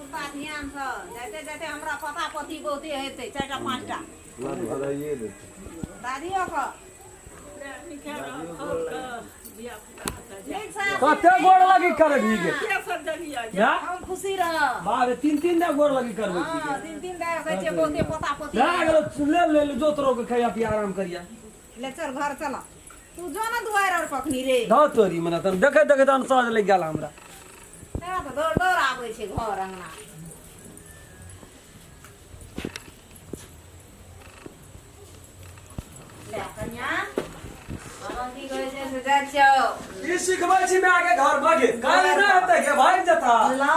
सुता ध्यान से जाते जाते हमरा पता पति बहुते हेतै चारिटा पाँचटा दादियो के नीक से कते गोड़ लगी करबी गे या हम खुशी रह बाप रे तीन तीन दा गोड़ लगी करबै छी हाँ तीन तीन दा कहै छियै बहुते पोता पोती भए गेलो ले ले ले जो तोरो के खाइया पिया आराम करिया ले चल घर चल तू जो ना दुआर और पखनी रे धौ तोरी मने तन देखे देखे तन सहज लागि गेल हमरा तेरा तऽ दौड़ दौड़ आबै छै घर अंगना ले कन्या हम की कहै छै से जाइ छियौ ई सिखबै छी माय के घर भागे काल्हि नहि हेतै के भागि जेता ला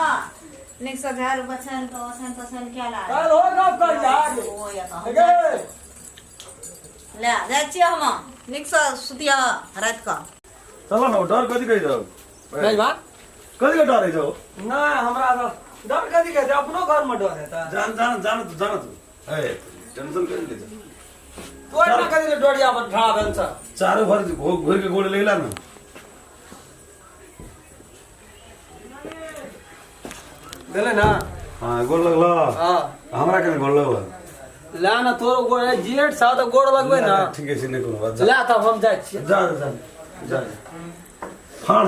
नीक से झाड़ू बछन के ओछन तोछन केला काल्हि हो गप करिया ओ या तऽ हम गे ले जाइ छियै हम नीकसँ सुतिया राति कऽ चल न डर कथी कहै छौ नहीं बा कथी के डर है छौ नहीं हमरा तऽ डर कथी कहै छै अपनो घरमे डर हेतै जान जान जान तू जान तू ए टेंशन करी ले तू एना कथी ले डरिया पर ठाढ़ भेल छ चारो भर घूर के गोड़ लगला ना भेलै ना हाँ गोड़ लगला हाँ हमरा के गोड़ लगला ला ना तोरो गोड़ है जेठ सा तऽ गोड़ लगबै ना ठीक है नहि कोनो बात जा ला तब हम जाइ छियै जा जा जा फाड़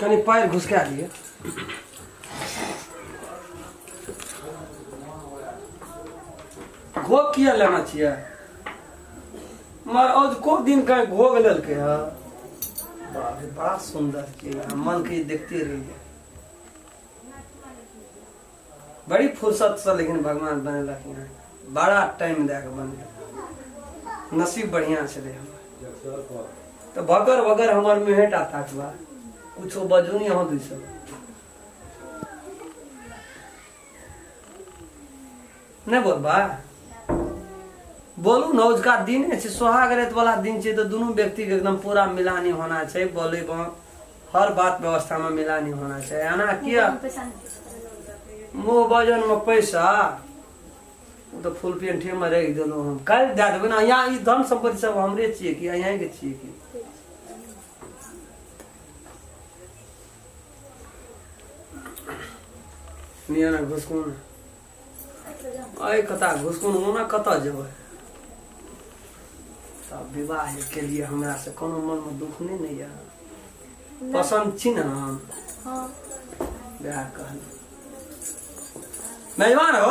कनि पैर घुसका दिए घोघ किया लेना छियै मगर आज को दिन कहीं घोघ लेलकै है बाप रे बड़ा सुंदर चीज है मन के देखते रह जाए बड़ी फुर्सत से लेकिन भगवान बनेलक यहाँ बड़ा टाइम दए के बनेलक नसीब बढ़िया छलै हमर तऽ भगर भगर हमर मुँहेटा ताकबा कुछो बजू नहीं अहाँ दुइ सब नहि बोलबा बोलू ने अजुका दिने छै सोहाग राति वाला दिन छै तऽ दुनू व्यक्तिके एकदम पूरा मिलानी होना छै बोलैमे हर बात व्यवस्थामे मिलानी होना छै एना किया मुँह वजनमे पैसा ओ तऽ फुल पेंटेमे राखि देलहुँ हम काल्हि दए देबै ने यहाँ ई धन सम्पत्ति सब हमरे छियै कि अहीँके छियै कि निया ने घुसकुन अइ कता घुसकुन ओना कतऽ जेबै तब विवाह के लिए हमरा से कोनो मनमे दुख नहि ने यऽ पसन्द छी ने हम हाँ वएह कहलहुँ मेजबान हो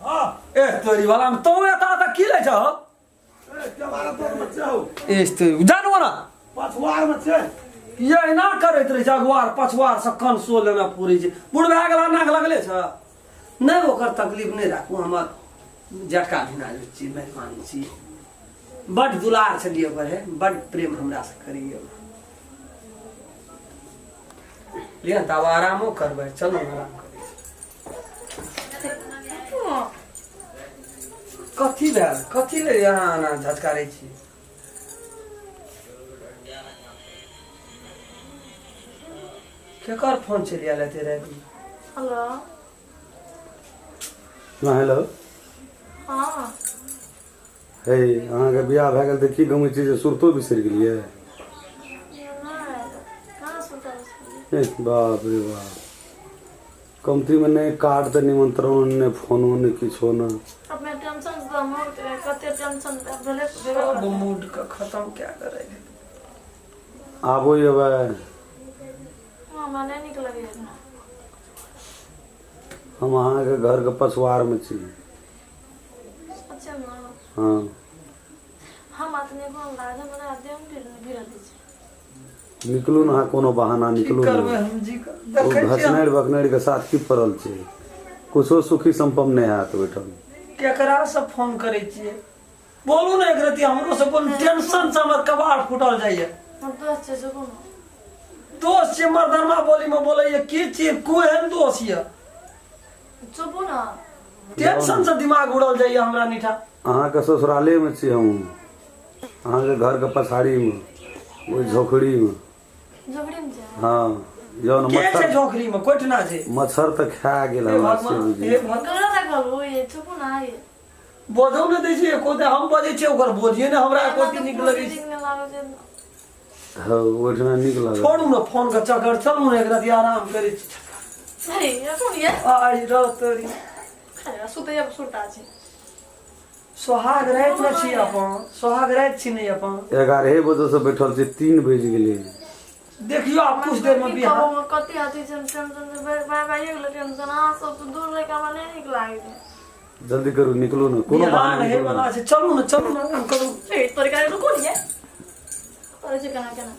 हाँ ए तोरी वाला में तो एता तऽ की लै छहो ए केबाड़ा तोड़ में छै हौ ए तोरी जानू ना पछुआर में छै ये एना करैत रहै छै अगुआर पछुआर से कन सो लेना पूरी छै बूढ़ भए गेला नाक लगले छ नहि ओकर तकलीफ नहि राखू हमर जटका भिना जे छी मेहमान छी बड दुलार छलियै ओकर हे बड प्रेम हमरा से करैए लिअ तऽ आब आरामो करबै चलू ने आराम करै छी कथी भेल कथी ले अहाँ एना झटकारै छी केकर फोन चलि आयल एते रातिमे हेलो हाँ हेलो हाँ हे अहाँके बियाह भए गेल तऽ की गमै छी जे सुरतो बिसरि गेलियै कहाँ सुनता हे बाप रे बाप कमतीमे नहि कार्ड तऽ निमंत्रण नहि फोनो नहि किछो नहि अपने टेंशन से तऽ मौत रहे कते टेंशन भेले सब मूड के खत्म क्या करे आबो एबै हमरा नहि नीक लगैए हम अहाँके घरके पछुआरमे छी अच्छा ने हँ हम अपने को लागल हमरा देह में गिरल दै छै निकलू ने अहाँ कोनो बहाना की निकलू करबै ने हम जी ओ देखै छियै घसनैर बकनैर के साथ की पड़ल छै कुछो सुखी सम्पन्न नहि हैत ओहिठाम केकरा से फोन करै छियै बोलू ने एक रति हमरो से बोलू टेंशन से हमर कबाड़ फूटल जाइए हम दोस्त छै से कोनो दोस्त छियै मर्दनमा बोली में बोलैए की छियै कोहन दोस्त यऽ चुपू ना टेंशन से दिमाग उड़ल जाइए हमरा नीठा अहाँके ससुरालेमे छी हम अहाँके घरके पछाड़ीमे ओहि झोखड़ीमे झोपड़ी में छै हँ जौन के छै मच्छर झोकरी में कोठना छै मच्छर तऽ खा गेल हे हमरा से भगवान बुझी हे भगवान ककरा देखल ये चुपू ना ये बजौ ने दै छै एको दे हम बजै छियै ओकर बोलिए ने हमरा एको दिन नीक लगै छै नीक लागै छै हँ ओहिठिना नीक लागल छोड़ू ने फोन के चक्कर चलू ने एक राति आराम करै छी अरे एखन ये आई रह तोरी खाली सुतै अब सुरता छै सोहाग राति ने छी अपन सोहाग राति छी नहि अपन 11 बजे से बैठल छी 3 बजि गेलै देखियो आब कुछ देर में बिहार कबो कते अथी छै टेंशन से बाय बाय गेल टेंशन अहाँ सब तऽ दूर रहि के हमरा नहि नीक लागै छै जल्दी करू निकलू ने कोनो बिहान बहाना हे निकलू वाला ने छै चलू ने चलू ने आराम करू ए तोरे गाड़ी रुको ने करै छै केना केना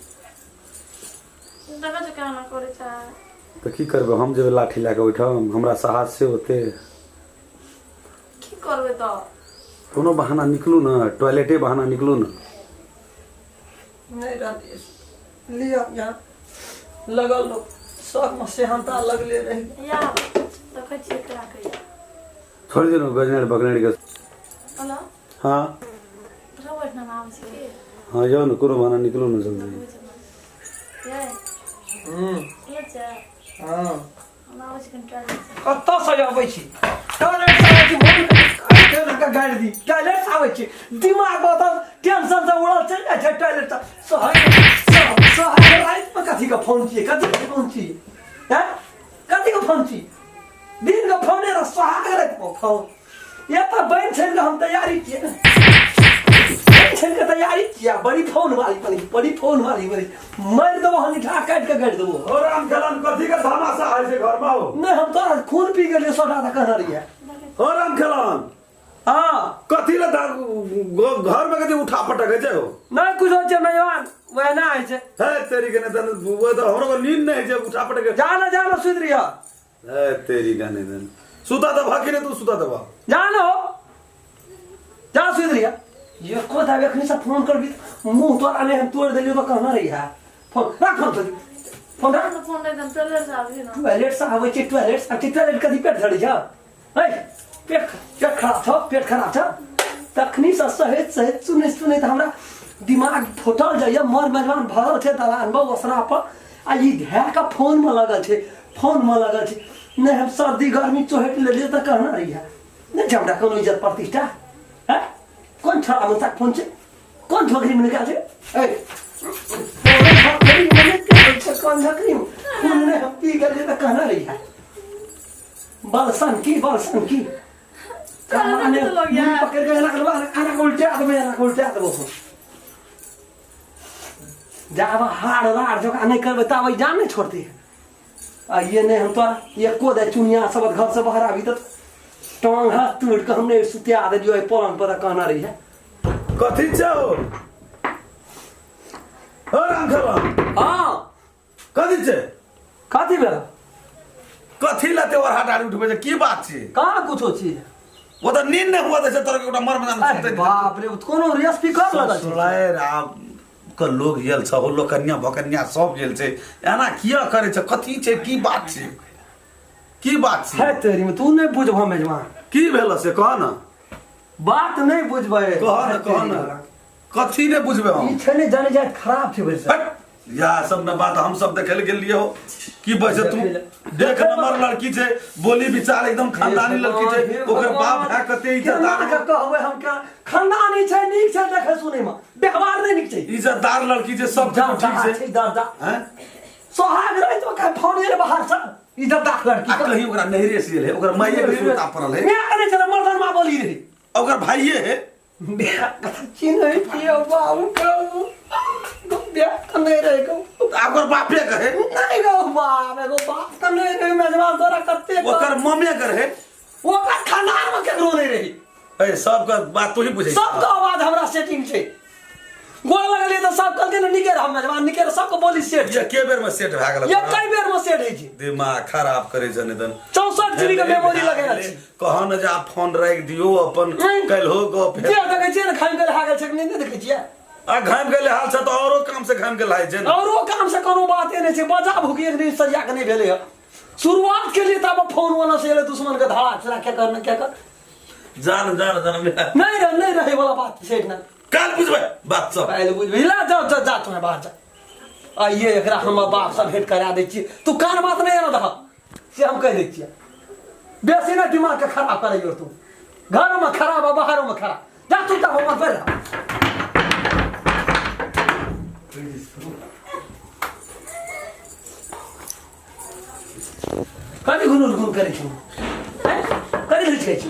देखै छै केना करै छै तऽ की करबै हम जेबै लाठी लए कऽ ओहिठाम हमरा साहस से ओते की करबै तऽ कोनो बहाना निकलू ने टॉयलेटे बहाना निकलू ने नहीं रहलियै लिअ यहाँ लगल लोक शौकमे सेहनता लगले रही या देखै छियै केना कहिया छोड़ि दियौ ने गजनेर बगनेर के हेलो हाँ रहो एहिठाम आबै छी की हाँ जाउ ने कोनो बहाना निकलू ने जल्दी ये हम्म ये छै हाँ हम आबै छी कनि टॉयलेट से कतऽसँ अबै छी टॉयलेटसँ अबै छी भोर के गाड़ि दी टॉयलेटसँ आबै छी दिमाग ओतऽ टेंशनसँ उड़ल चलि जाइ छै टॉयलेटसँ सहर सहर रातिमे कथीके फोन छियै कथीके फोन छियै हैं कथीके फोन छियै दिनके फोने रह सोहाग रातिमे फोन एतऽ बनि छनि हम तैयारी छियै बनि छनि के तैयारी छियै बड़ी फोन वाली बनी बड़ी फोन वाली बनी मारि देबो हम निठा काटि के गाड़ि देबो ओ राम खेलन कथी के धमाशा होइ छै घर में हो नहि हम तोरा खून पी गेलियै सोडा तऽ कहने रहियै हो राम खेलन हाँ कथी ले घर में कथी उठा पटक होइ छै हो नहि कुछो छै मेजबान वहना होइ छै है तेरी के नहि तन वो तऽ हमरो के नींद नहि होइ छै उठा पटक जा ना जा ना सुति रहियै है तेरी के नहि तन सुता दबा कि नहि तू सुता दबा जा ना हो जा सुति रहियै एको दाब एखनी से फोन करबी मुंह तोरा नहि हम तोड़ि देलियौ तऽ कहने रहियै फोन राख फोन तोरी फोन राख फोन नहि देम टॉयलेट से आबै छी ने टॉयलेट से आबै छै टॉयलेट से आबै छै टॉयलेट कथी पेट धरै छै है पेट पेट खराब छौ पेट खराब छौ तखनी से सहैत सहैत सुनैत सुनैत हमरा दिमाग फुटल जाइए मर मेजबान भरल छै दलानमे ओसरा पर आ ई धए कऽ फोनमे लगल छै फोनमे लगल छै नहि हम सर्दी गर्मी चोहटि लेलियै तऽ कहना रहियै नहि छै हमरा कोनो इज्जत प्रतिष्ठा है कोन छोड़ा मुसाक फोन छै कोन झोकरीमे निकाल छै ए कोन झोकरीमे फोन नहि हम पी गेलियै तऽ कहना रहियै बलसन की बलसन की पकड़ के एना करबा एना के उल्टा देबो एना के उल्टा देबो जाब हार लार जका नहि करबै ताबे जान नहि छोड़ते आ ये नहि हम तोरा एको दे चुनिया सब घर से बाहर आबी तऽ टांग हाथ तोड़ के हमने सुतिया देलियो एहि पलंग पर कहना रही है कथी छै हो हो राम खेलन हाँ कथी छै कथी भेल कथी लते और हटारी उठबै छै की बात छै कहाँ कुछो चीज ओ तऽ नींद नहि हुआ दै छै तोरा के गोटा मर मजान अरे बाप रे कोनो स्पीकर लगल छै सुलाए राम के लोग गेल छै हो लोग कन्या भकन्या सब गेल छै एना किया करे छै कथी छै की बात छै की बात छै है तेरी में तू नहीं बुझबह मेजबान की भेल से कह न बात नहीं बुझबै कह न कह न कथी ने बुझबै हम ई छै ने जाने जाए खराब छै वैसे हट! या सब ने बात हम सब देखे गेल लिए हो की बजे तू देख नंबर लड़की छै बोली विचार एकदम खानदानी लड़की छै ओकर बाप भाय कते इज्जतदार केना के कहबै हम क्या खानदानी छै नीक छै देखे सुनै में व्यवहार नहीं नीक छै इज्जतदार लड़की छै सब जा ठीक छै छै दर्दा हैं सोहाग रहे तो का फोन एले बाहर से इज्जतदार लड़की आ कहीं ओकरा नहरे से है ओकरा माइये के सुनता पड़ल है मैं करे चले मर्दन मां बोली रही ओकर भाइये है चिन्है छियै बाबू कहू बियाह तऽ नहि रहै कहू आ ओकर बापे कहे नहि गौ बाप एगो बाप तऽ नहि रहै मेजबान तोरा कते ओकर ममे कहे ओकर खानदानमे केकरो नहि रहै ए सबके बात तू ही बुझै सबके आवाज हमरा सेटिंग छै गोर लगलियै तऽ सब कहलकै ने नीके रह मेजबान नीके रह सबके बोली सेट छै एके बेर में सेट भए गेल एकै बेर में सेट होइ छै दिमाग खराब करे छै निदन 64 जीबी के मेमोरी लगेने छी कह ने जे आब फोन राखि दियौ अपन नहीं। काल्हि गप जे देखै छियै ने खाइ गेल हागल छै कि नहि नहि देखै छियै आ घाम गेले हाल छै तऽ औरो काम से घाम गेल हाल छै ने औरो काम से कोनो बाते नहि छै बजा भूखी एक दिन सरिया के नहि भेलै हँ शुरुआत के लिए तब फोन वाला से एलै दुश्मन के धाड़ा छड़ा क्या करना क्या कर जान जान जान नहीं रह नहीं रहे वाला बात छै ना काल्हि बुझबै बात सब पहले बुझ ला जाओ जा जा तुम्हें बाहर जा आइए एकरा हमर बाप से भेंट करा दै छियै। तू कान बात नहि एना दहक से हम कहि दै छियै। बेसी ने दिमाग के खराब करैयो तू, घरोमे खराब आ बाहरोमे खराब। जा तू तऽ हमर पर रह। कथी घुनुर घुन करै छी? हैं? कथी लुचकै छी?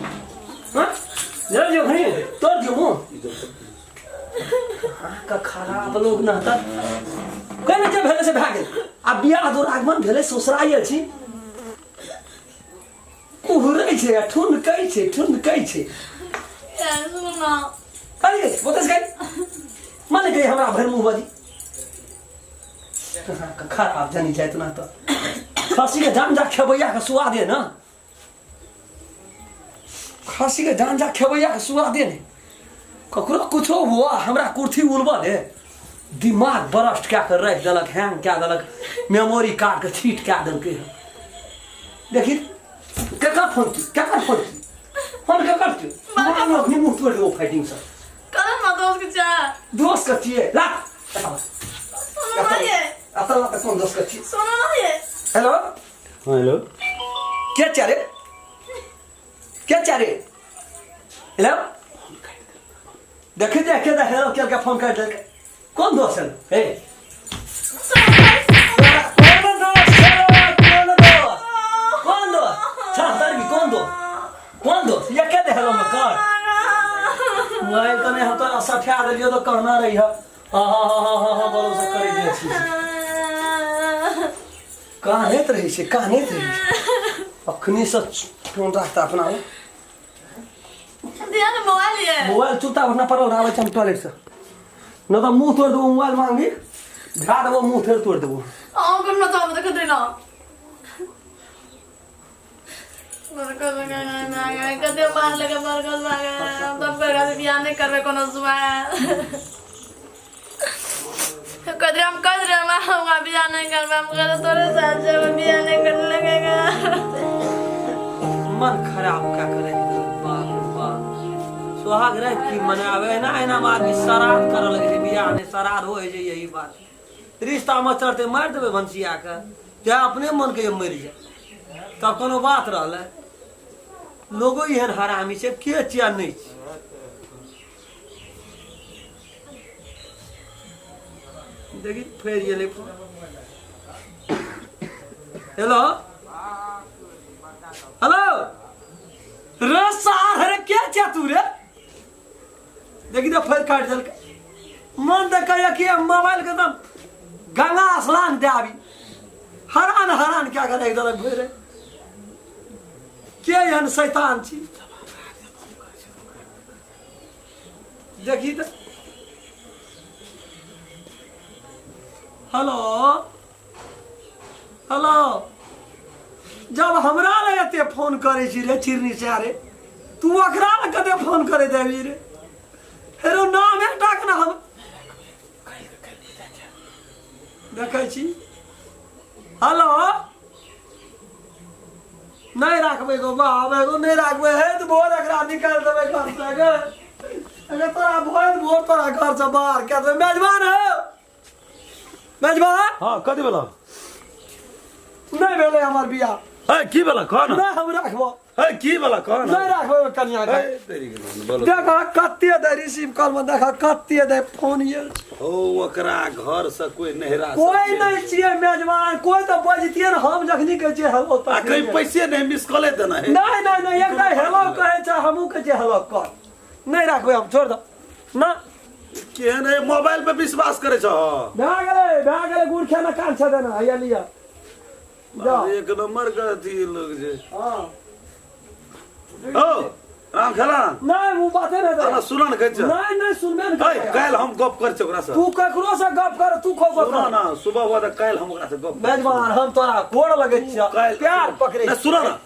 हँ? जरा जो घनी तोड़ दियौ मुँह। अहाँके खराब लोग न तऽ कहने जे भेलै से भए गेल। आ बियाह दुरागमन भेलै, ससुरायल छी, कुहरै छै आ ठुनकै छै, ठुनकै छै। सुनू ना। कथी गई बोतस गई मन गई हमरा भरि मुँह बजी। अहाँके खराब जानी जाइत ना तऽ खसी के जान जा खेबैया के सुआदे ना, खसी के जान जा खेबैया के सुआदे ने। ककरो कुछो हुआ हमरा कुर्सी उलबऽ दे, दिमाग बरस्ट कए कऽ राखि देलक, हैंग कए देलक, मेमोरी कार्ड के छीट कए देलकै हँ। देखी केकर फोन की, केकर फोन की, फोन केकर की? मारलो अखनी मुँह तोड़ि देबो फाइटिंग से। कल ना दोस्त के चा दोस्त के छियै ला सोना ना ये अतः ला तऽ कोन दोस्त के छियै? सोना ना ये। हेलो। हाँ हेलो। के चारे, के चारे? हेलो। देखी देख के हेलो के के फोन काटि देलकै। कोन दोस्त है? हे कोन दोस्त है? कोन दोस्त, कोन दोस्त छा तरबी? कोन दोस्त, कोन दोस्त? ये के दे हेलो में कर मोबाइल तने हम तोरा सठा देलियो तो कहना रही है। हाँ हाँ हाँ हाँ हाँ हाँ बोलो सब करी दे छी। कानैत रहै छै, कानैत रहै छै। अखनी से फोन राखता अपना में। दिया ना मोबाइल ये। मोबाइल चुपता अपना पड़ल आबै छै हम टॉयलेट से, न तऽ मुँह तोड़ि देबो। मोबाइल मांगी धरा देबो, मुँह फेर तोड़ि देबो। अहाँ करना चाहब देखत रही ना। कते मार लगे बरगद मांगे। हम तो बरगद बियाह नहीं करबे कोनो सुबह। कदरे हम कदरे हम हमरा बियाह नहीं करबे। हम कहले तोरे साथ जब बियाह नहीं करने लगेगा। मन खराब का करे। बाप रे बाप, सुहाग राति की मनावे एना एना में आदमी श्राद्ध करऽ लगै छै। बियाह नहि श्राद्ध होइ छै। यही बात रिश्ता में चढ़ते मारि देबै भनसिया के, चाहे अपने मन के मरि जाए तब कोनो बात रहलै। लोगो एहन हरामी छै के छियै नहि छै। देखी फेर गेलै फोन। हेलो हेलो रे सार रे के छै तू रे? देखी तऽ फेर काटि देलकै। मन तऽ कहैया कि मोबाइल के एकदम गंगा स्नान दे आबी। हरान हरान क्या करे देलक भरि के एहन शैतान छी। देखी तऽ हेलो हेलो। जब हमरा लग एते फोन करै छी रे चिरनी से रे, तू ओकरा लग कते फोन करे देबी रे? हेरो नाम एकटा के ना हम देखै छी। हेलो नहि राखबै गो बाप, एगो नहि राखबै। हे तऽ भोर एकरा निकालि देबै घर से गे। अगर तोरा भोर भोर तोरा घर से बाहर कए देबै। मेजबान हो मेजबान। हाँ कथी भेल? नहि भेलै हमर बियाह। ए की भेल कह ना? नहि हम राखबो। ए की भेल कह ना? नहि राखबै कनिया के। ए तेरी गेल बोलो। देख कते दे रिसीव कॉल में, देख कते दे फोन ये। ओ ओकरा घर से कोई नहिरा से कोई नहीं छियै मेजबान, कोई तऽ बजतियै ने। हम जखनी कहै छियै हेलो आ कहीं पैसे नहीं मिस कॉले देना है। नहीं नहीं नहीं, एकटा हेलो कहै छै, हमहूँ कहै छियै हेलो कर। नहि राखबै हम, छोड़ दो ना। केहन है मोबाइल पे विश्वास करे छ? भए गेलै, भए गेलै। गुड़ खाना कान छ देना हैया लिअ जाओ। एक नंबर के अथी लोग जे। हाँ ओ राम खेला। नहीं वो बाते नहीं ना दे। सुन न कहै छ। नहीं नहीं सुनबे नहीं ए करै। काल्हि हम गप करै छी ओकरा से। तू ककरो से गप कर, तू खो सुन कर ना, सुबह हुआ तऽ काल्हि हम ओकरा से गप करै छी। मेजबान हम तोरा गोड़ लगै छियौ, काल्हि प्यार पकड़ै नहि सुन ना,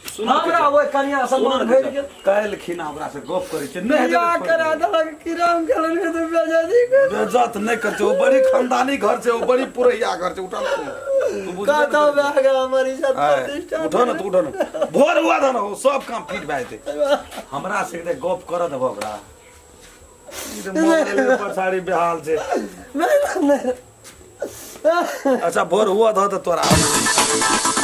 सुन ना, हमरा ओहि कनिया से सुन मन ना भरि गेल। काल्हि खिना ओकरा से गप करै छी। नहि हेतै बियाह तऽ छोड़ि करा देबै। देलक किराम गेलन के तऽ बेजती कर। बेज्जत नहि कर छै, ओ बड़ी खानदानी घर छै, ओ बड़ी पुरैया घर छै। उठा ना तू, तू बुझबे नहि कतौ करै। भए गेल हमर इज्जत आय, प्रतिष्ठा। उठो ना तू, उठो ना। भोर हुआ था ना, सब काम फिट भए जेतै। हमरा से एकटा गप करऽ देबो ओकरा। ई तऽ मोबाइले पर सारी बेहाल छै। नहीं नहीं। अच्छा भोर हुआ था तो तोरा।